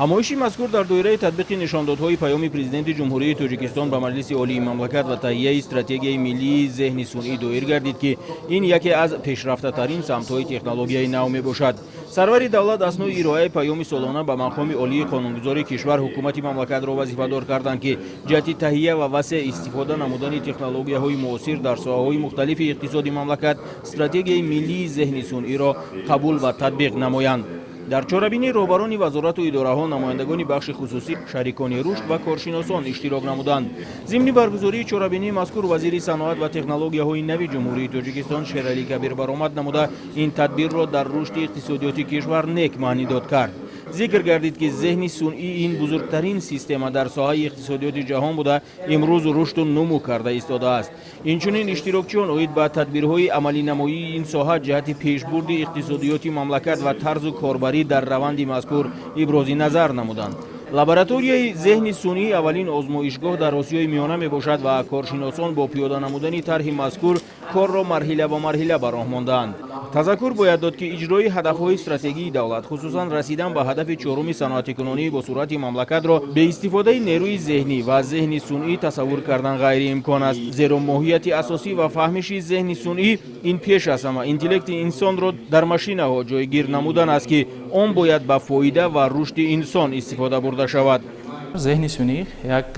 Ҳамоиши мазкур дар доираи татбиқи нишондодҳои Паёми Президенти Ҷумҳурии Тоҷикистон ба Маҷлиси Олии мамлакат ва таҳияи Стратегияи миллии зеҳни сунъӣ доир гардид, ки ин яке аз пешрафтатарин самтҳои технологияи нав мебошад. Сарвари давлат аснои ироаи паёми солона ба мақоми олии қонунгузори кишвар ҳукумати мамлакатро вазифадор карданд, ки ҷиҳати таҳия ва васеъ истифода намудани технологияҳои муосир дар соҳаҳои мухталифи иқтисоди мамлакат Стратегияи миллии зеҳни сунъиро қабул ва татбиқ намоянд. Дар чорабинӣ роҳбарони вазорату идораҳо, намояндагони бахши хусусӣ, шарикони рушд ва коршиносон иштирок намуданд. Зимни баргузории чорабинии мазкур вазири саноат ва технологияҳои нави Ҷумҳурии Тоҷикистон Шералӣ Кабир баромад намуда, ин тадбирро дар рушди иқтисодиёти кишвар нек маънидод кард. Зикр гардид, ки зеҳни сунъӣ ин бузургтарин система дар соҳаи иқтисодиёти ҷаҳон буда, имрӯз рушду нумӯ карда истодааст. Инчунин иштирокчиён оид ба тадбирҳои амалинамоии ин соҳа ҷиҳати пешбурди иқтисодиёти мамлакат ва тарзу корбарӣ дар раванди мазкур ибрози назар намуданд. Лабораторияи зеҳни сунъӣ аввалин озмоишгоҳ дар Осиёи Миёна мебошад ва коршиносон бо пиёда намудани тарҳи мазкур корро марҳила ба марҳила ба роҳ мондаанд. Тазаккур бояд дод, ки иҷрои ҳадафҳои стратегии давлат, хусусан расидан ба ҳадафи чоруми саноатикунонии босуръати мамлакатро беистифодаи нерӯи зеҳнӣ ва зеҳни сунъӣ тасаввур кардан ғайриимкон аст, зеро моҳияти асосӣ ва фаҳмиши зеҳни сунъӣ ин пеш аз ҳама интеллекти инсонро дар машинаҳо ҷойгир намудан аст, ки он бояд ба фоида ва рушди инсон истифода бурда шавад. Зеҳни сунъӣ як,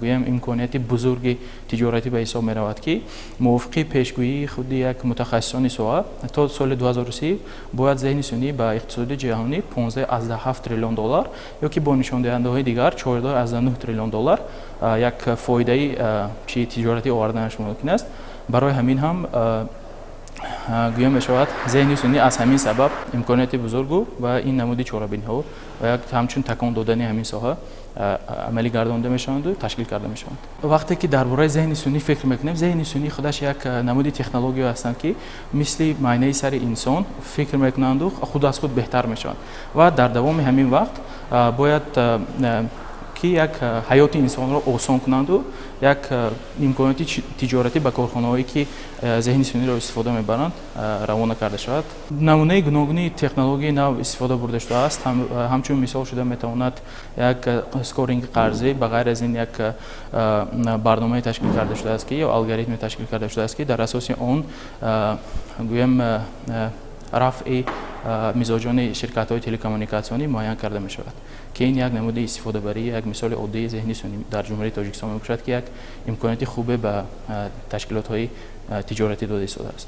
гӯям, имконияти бузурги тиҷоратӣ ба ҳисоб меравад, ки мувофиқи пешгӯии худи як мутахассисони соҳа то соли 2030 бояд зеҳни сунъӣ ба иқтисоди ҷаҳонӣ 15,7 триллион доллар ё ки бо нишондиҳандаҳои дигар 14,9 триллион доллар як фоидаи чи тиҷоратӣ оварданаш мумкин аст. Барои ҳамин ҳам гӯя мешавад, зеҳни сунъӣ аз ҳамин сабаб имконияти бузургу ва ин намуди чорабиниҳо ва як ҳамчун такон додани ҳамин соҳа амалӣ гардонда мешаванду ташкил карда мешаванд. Вақте ки дар бораи зеҳни сунъӣ фикр мекунем, зеҳни сунъӣ худаш як намуди технология ҳастанд, ки мисли майнаи сари инсон фикр мекунанду худ аз худ беҳтар мешаванд ва дар давоми ҳамин вақт бояд ки як ҳаёти инсонро осон кунанду як имконияти тиҷоратӣ ба корхонаҳое, ки зеҳни сунъиро истифода мебаранд, равона карда шавад. Намунаи гуногуни технологияи нав истифода бурда шудааст. Ҳамчун мисол шуда метавонад як скоринги қарзӣ. Ба ғайр аз ин, як барномае ташкил карда шудааст, ки ё алгоритме ташкил карда шудааст, ки дар асоси он, гӯям, рафъи мизоҷони ширкатҳои телекоммуникатсионӣ муайян карда мешавад, ки ин як намуди истифодабарии як мисоли оддии зеҳни сунъӣ дар Ҷумҳурии Тоҷикистон мебошад, ки як имконияти хубе ба ташкилотҳои тиҷоратӣ дода истодааст.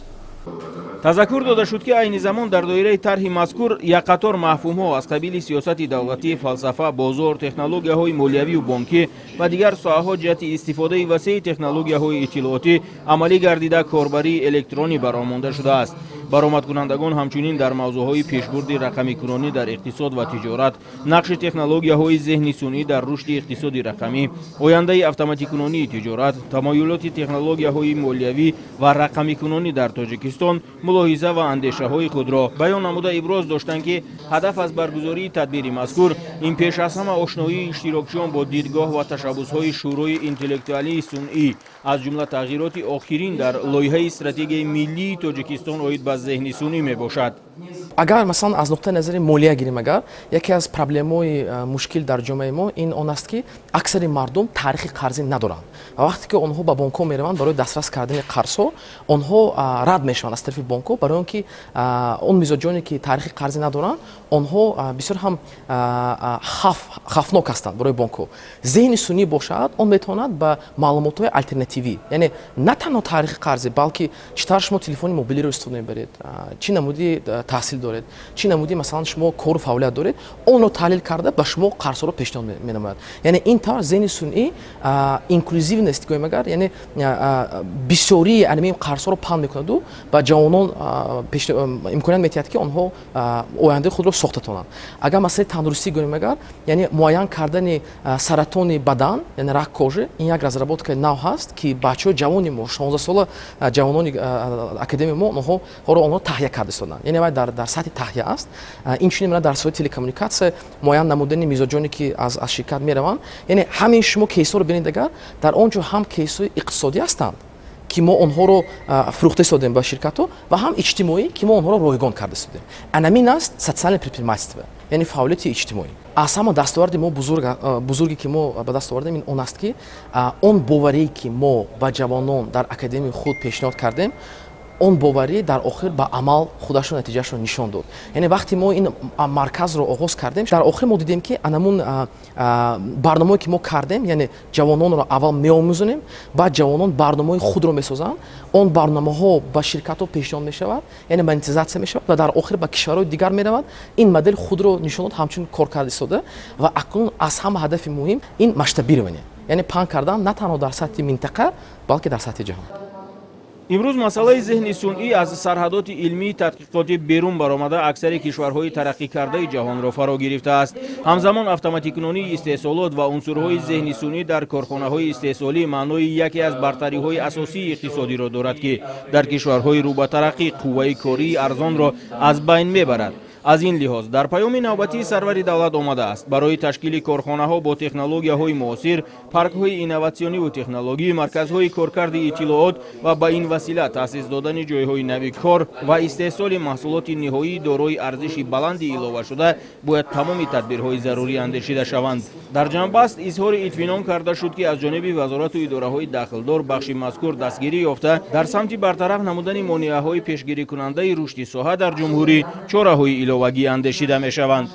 Тазаккур дода шуд, ки айни замон дар доираи тарҳи мазкур як қатор мафҳумҳо аз қабили сиёсати давлатӣ, фалсафа, бозор, технологияҳои молиявию бонкӣ ва дигар соҳаҳо ҷиҳати истифодаи васеи технологияҳои иттилоотӣ амалӣ гардида, корбарии электронӣ ба роҳ монда шудааст. Баромадкунандагон ҳамчунин дар мавзӯъҳои пешбурди рақамикунонӣ дар иқтисод ва тиҷорат, нақши технологияҳои зеҳни сунъӣ дар рушди иқтисоди рақамӣ, ояндаи автоматикунонии тиҷорат, тамоюлоти технологияҳои молиявӣ ва рақамикунонӣ дар Тоҷикистон мулоҳиза ва андешаҳои худро баён намуда, иброз доштанд, ки ҳадаф аз баргузории тадбири мазкур ин пеш аз ҳама ошноии иштирокчиён бо дидгоҳ ва ташаббусҳои Шӯрои интеллектуалии сунъӣ, аз ҷумла тағйироти охирин дар лоиҳаи Стратегияи миллии Тоҷикистон оид ба зеҳни сунъӣ мебошад. Агар, масалан, аз нуқтаи назари молия гирем, агар яке аз проблемаҳои мушкил дар ҷомеаи мо ин он аст, ки аксари мардум таърихи қарзӣ надоранд ва вақте ки онҳо ба бонкҳо мераванд барои дастрас кардани қарзҳо, онҳо рад мешаванд аз тарафи бонкҳо, барои он ки он мизоҷоне, ки таърихи қарзӣ надоранд, онҳо бисёр ҳам хавфнок ҳастанд барои бонкҳо. Зеҳни сунъӣ бошад, он метавонад ба маълумотҳои алтернативӣ, яъне на танҳо таърихи қарзӣ, балки чӣ тавр шумо телефони мобилиро истифода мебаред, чӣ намуди таҳсил доред, чӣ намуди, масалан, шумо кору фаъолият доред, онро таҳлил карда, ба шумо қарзҳоро пешниҳод менамояд. Яъне ин тавр зеҳни сунъӣ инклюзивность гӯем агар, яъне бисёрии анами қарзҳоро паҳн мекунаду ба ҷавонон имконият медиҳад, ки онҳо ояндаи худро сохта тавонанд. Агар масъалаи тандурустӣ гӯем агар, яъне муайян кардани саратони бадан, яъне рак кожи, ин як разработкаи нав ҳаст, ки бачаҳои ҷавони мо, 16сола ҷавонони академияи мо, онҳоро таҳия карда истоданд, яъне вай дар сатҳи таҳия аст. Инчунин мана дар соҳаи телекоммуникатсия муайян намудани мизоҷоне, ки аз ширкат мераванд. Яъне ҳамин шумо кейсҳоро бинед агар, дар он ҷо ҳам кейсҳои иқтисодӣ ҳастанд. Ки мо онҳоро фурӯхта истодем ба ширкатҳо, ва ҳам иҷтимоӣ, ки мо онҳоро ройгон карда истодем. Анамин аст социальное предпринимательство, яъне фаъолияти иҷтимоӣ. Аз ҳама дастоварди мо бузурге, ки мо ба даст овардем, ин он аст, ки он боварие, ки мо ба ҷавонон дар академияи худ пешниҳод кардем, он боварӣ дар охир ба амал худашро, натиҷаашро нишон дод. Яъне вақте мо ин марказро оғоз кардем, дар охир мо дидем, ки анамун барномае, ки мо кардем, яъне ҷавононро аввал меомӯзонем, баъд ҷавонон барномаҳои худро месозанд, он барномаҳо ба ширкатҳо пешниҳод мешавад, яъне монетизатсия мешавад ва дар охир ба кишварҳои дигар меравад. Ин модел худро нишон дод, ҳамчун кор карда истода. Ва акнун аз ҳама ҳадафи муҳим ин масштабирование, яъне паҳн кардан на танҳо дар сатҳи минтақа, балки дар сатҳи ҷаҳон. Имрӯз масъалаи зеҳни сунъӣ аз сарҳадоти илмии тадқиқотӣ берун баромада, аксари кишварҳои тараққикардаи ҷаҳонро фаро гирифтааст. Ҳамзамон автоматикунонии истеҳсолот ва унсурҳои зеҳни сунъӣ дар корхонаҳои истеҳсолӣ маънои яке аз бартариҳои асосии иқтисодиро дорад, ки дар кишварҳои рӯ ба тараққӣ қувваи кории арзонро аз байн мебарад. Аз ин лиҳоз дар паёми навбатии сарвари давлат омадааст: барои ташкили корхонаҳо бо технологияҳои муосир, паркҳои инноватсиониву технологӣ, марказҳои коркарди иттилоот ва ба ин васила таъсис додани ҷойҳои нави кор ва истеҳсоли маҳсулоти ниҳоии дорои арзиши баланди иловашуда бояд тамоми тадбирҳои зарурӣ андешида шаванд. Дар ҷамъбаст изҳори итминон карда шуд, ки аз ҷониби вазорату идораҳои дахлдор бахши мазкур дастгирӣ ёфта, дар самти бартараф намудани монеаҳои пешгирикунандаи рушди соҳа дар ҷумҳурӣ чораҳои иловагӣ андешида мешаванд.